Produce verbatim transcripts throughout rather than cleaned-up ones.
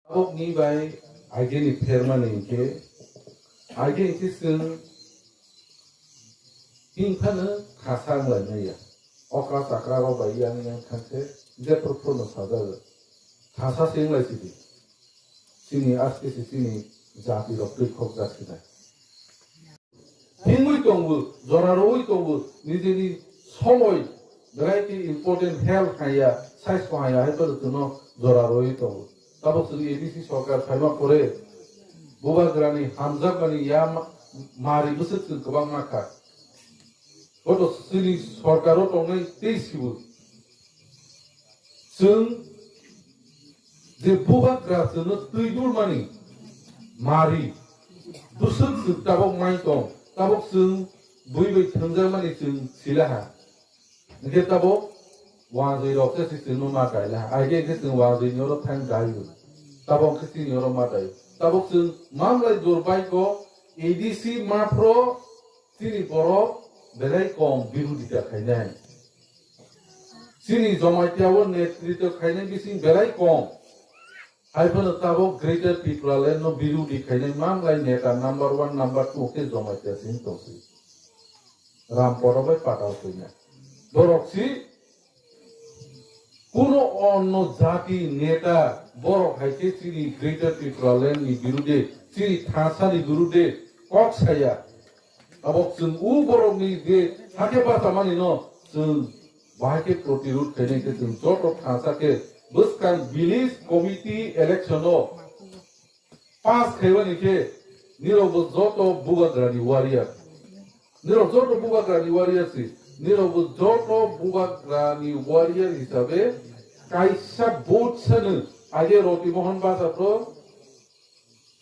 Tabukni bai ageni phermani hinkhe, age hinkhe chwng hinphano khasa wnglaimaya. Okra chakra rok bai yang yang thangkhe jephru phruno sajago. Khasa se wnglaisidi. Chini aste se chini jati rok twi khokjak sinai. Himwi tongo, jora rwwi tongo, nijeni somoi belai khe important health haiya, saisto haiya hai phano chwngno jora rwwi tongo. Tabuk chwng A D C sorkar phaima pore bubagrani hamjakmani ya ma-, mari bwswk chwng kwbangma kha. Boto chini sorkaro tongnai tei sibo. Chwng je bubagra chwngno twi dulmani mari bwswk chwng tabuk mai tong, tabuk chwng bui bai thwngjakmani chwng silaha. Hinkhe tabuk wanjwi rok se chwngno ma kailaha. Aige khe chwng wanjwini oro thang daiwi. Tabuk khe chini oro ma dai. Tabuk chwng mamlai durbaiko A D C maphro chini borok belai kom birodita khainai. Chini Jamatia o netritwa khainai bising belai kom. Hai phano tabuk Greater Tipraland no birodhi khainai mamlai neta number one, number two khe Jamatia sing tongsi. Ramporo bai patal khainai. Borok si kuno onno jati neta borok hai khe chini Greater Tipraland ni birodhe, chini thasani birodhe kok saya. Tabuk chwng u borokni je hakhe bachamani no chwng bahai khe protirod khainai khe chwng joto thangsa khe bwskang village committee election o pass khaimani khe nirokbo joto bubagrani warrior. Nirok joto bubagrani warrior si. Nirokbo joto bubagrani warrior hisabe kaisa vote sano age Roti Mohan Basa pro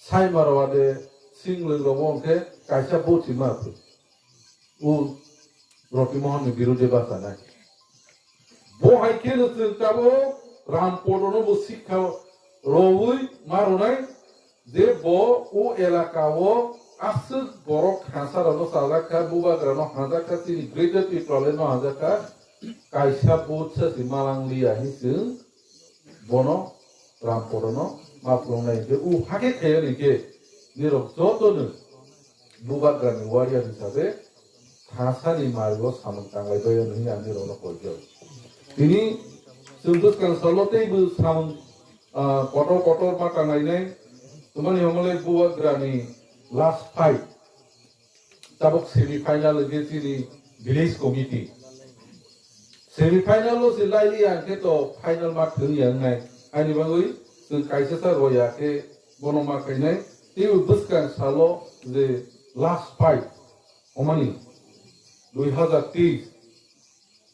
Saimaro ade singlwng rok wng khe kaisa buchi ma phi. U Roti Mohan ni birude bachanai. Bo hai khe no chwng tabuk Rampodo no bo sikha rowui ma ronai je bo u elaka o aswk borok khansa rok no chajak kha, bubagra no hajak kha, chini Greater Tipraland no hajak kha, kaisa buchi malang liya hin chwng bono Rampodono ma phunuknai hinkhe, u hakhe khaiyani hinkhe nirok jotono bubagrani warrior hisabe thasani mario samung tanglaibaio hinwi ang nirokno koijao. Tini chwng bwskang salo teibo samung, ah, kotor kotor ma tanglainai, tongmani hwnmale bubagrani last fight. Tabuk semi final hwnkhe chini village committee. Semi final o se laili ang khe to final ma thwng ya wngnai. Ani bagwi chwng kaisa sa roya khe bono ma khainai. Teibo bwskang salo je last fight omani dui hazar teis.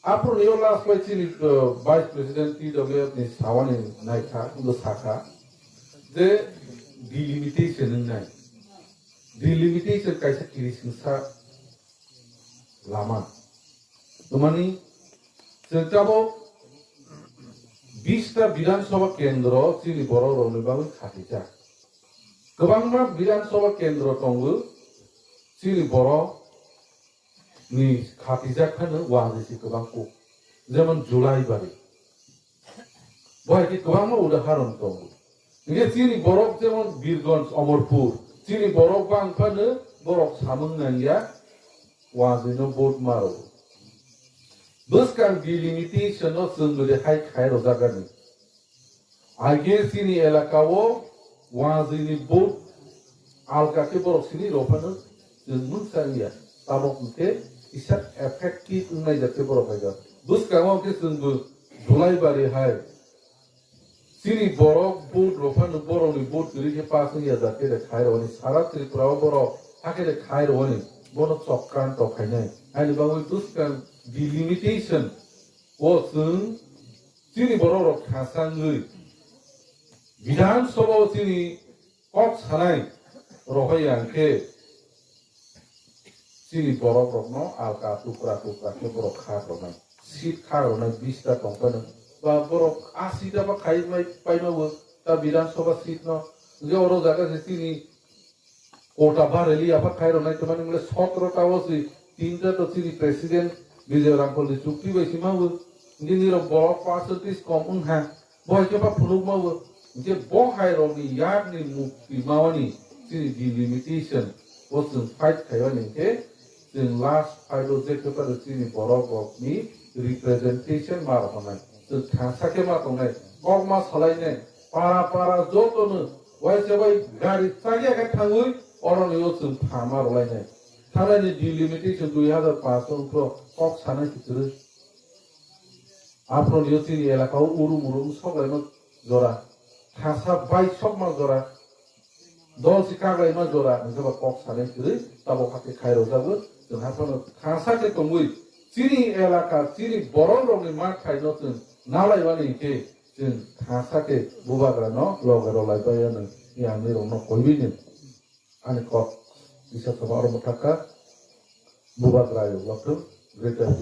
Aphuru ni o last bai chini, uh, Vice President T W F ni sawani naikha, bo sakha je delimitation wngnai. Delimitation kaisa kirisingsa lama. Tumani chwng tabuk bista Bidhan Sabha kendro chini borok rokni bagwi khatijak. Kwbangma Bidhan Sabha kendro tongo chini borok ni khatijak phano wanjwi se kwbang kuk, jemon Julaibari. Bo hai khe kwbangma udaharon tongo. Hinkhe chini borok jemon Birganj, Omorpur, chini borok bang phano borok samung nangya, wanjwi no vote ma rwo. Bwskang delimitation no chwng bwdwi hai khai rwjak ani. Aige chini elaka o wanjwi ni vote alka khe borok sini rw phano chwng mungsa wngya. Tabok hwnkhe kisa effective wngnai jak khe borok hai jak. Bwskango hwnkhe chwng bo Julaibari hai chini borok vote rw phano borok ni vote kwrwi khe pass wngya jak khe de khai rwani sara Tripura o borok hakhe de khai rwani bono chokkan to khainai. Haini bagwi bwskang delimitation o chwng chini borok rok khasangwi Bidhan Sabha o chini kok sanai rohoi ang khe chini borok rokno alka tukra tukra khe borok kha rwnai, seat kha rwnai bista tong phano ba borok asi ta ba khai mai paima bo ta Bidhan Sabha seat no je oro jaga se chini Kota bareli apa khai rwnai tongmani mole sotro ta o si tinta to chini president Bijoy Rangkhol ni chukti bai si ma bo. Nini rok borok percentage kom wng ha. Bo hai khe ba phunuk ma bo. Hinkhe bo hai rokni yakni mukti mawani chini delimitation o chwng fight khaimani hinkhe chwng last fight o je khe phano chini borok rokni representation ma roknai. Chwng thangsa khe ma tongnai, kok ma salainai, para para jotono waisa bai gari chakya khe thangwi oroni o chwng pha ma rwlainai. Thanaini delimitation dui hazar paanch wngkro kok sanai kwrwi. Aphro nio chini elaka o uru muru wng sok laima jora, khasa bai sokma jora, dol si kak laima jora, hingke ba kok sanai kwrwi tabok hakhe khai rok jago. Chwng haphano khasa khe tongwi chini elaka, chini borok rokni ma khaino chwng nalai mani hinkhe chwng khasa khe bubagra no loge rw lai bai ano, yang ni rok no koiwi ni. Ani kok kisa sama oro mwthakha, bubagra yo waktwng, greater